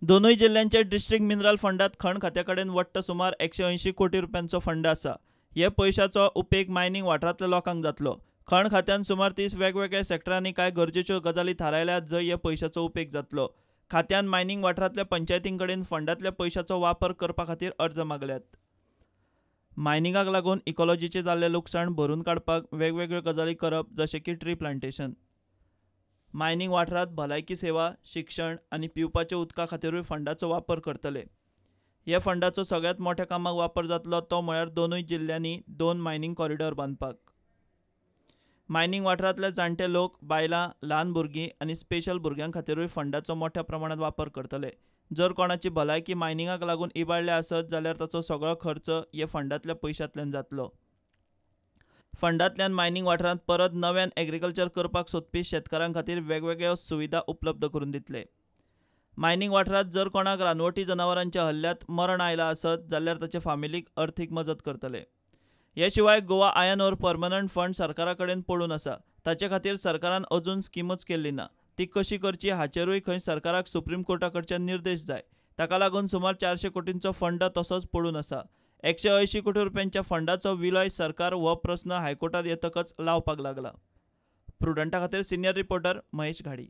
दोनूय जिल्ल्यांच्या district mineral फंडात खण खात्या कडेन वट्ट सुमार 180 कोटी रुपयांचो फंड आसा. हे पयशाचो उपेग मायनिंग वाठारांतल्या लोकांक जातलो. खण खात्यान सुमार 30 वेगवेगळ्या सेक्टरांनी कांय गरजेच्यो गजाली थारायल्यात जंय हे पयशाचो उपेग जातलो. खात्यान मायनिंग वाठारांतल्या पंचायतीं कडेन फंडांतल्या पयशाचो वापर करपा खातीर अर्ज मागल्यात. मायनिंगाक लागून इकॉलॉजीचें जाल्लें लुकसाण भरून काडपाक वेगवेगळ्यो गजाली करप, जशें की ट्री प्लांटेशन. मायनिंग वाठारांत भलायकी सेवा, शिक्षण आनी पिवपाच्या उदका खातीरूय फंडाचो वापर करतले. हे फंडाचो सगळ्यांत मोठ्या कामाक वापर जातलो तो म्हळ्यार दोनूय जिल्ल्यांनी 2 मायनिंग कॉरिडॉर बांदपाक. मायनिंग वाठारांतले जाणटे लोक, बायलां, ल्हान भुरगीं आनी स्पेशल भुरग्यां खातीरूय फंडाचो मोठ्या प्रमाणांत वापर करतले. जर कोणाची भलायकी मायनिंगाक लागून इबाडल्या आसत जाल्यार ताचो सगळो खर्च हे फंडांतल्या पयशांतल्यान जातलो. फंडांतल्यान मायनिंग वाठारांत परत नव्यान एग्रीकल्चर करपाक सोदपी शेतकारां खातीर वेगवेगळ्यो सुविधा उपलब्ध करून दितले. मायनिंग वाठारांत जर कोणाक रानवटी जनावरांच्या हल्ल्यांत मरण आयलां आसत जाल्यार ताचे फामिलीक अर्थीक मजत करतले. हे शिवाय Goa iron ore permanent fund सरकारा कडेन पडून आसा. ताचे खातीर सरकारान अजून स्किमूच केल्ली ना. ती कशी करची हाचेरूय खंय सरकाराक सुप्रीम कोर्टा कडच्यान निर्देश जाय. ताका लागून सुमार 400 कोटींचो फंड तसोच पडून आसा. 180 कोटी रुपयांच्या फंडाचो विलय सरकार हो प्रस्न हायकोर्टात येतकच लावपाक लागला. प्रुडंटा खातीर सिनियर रिपोर्टर महेश घाडी.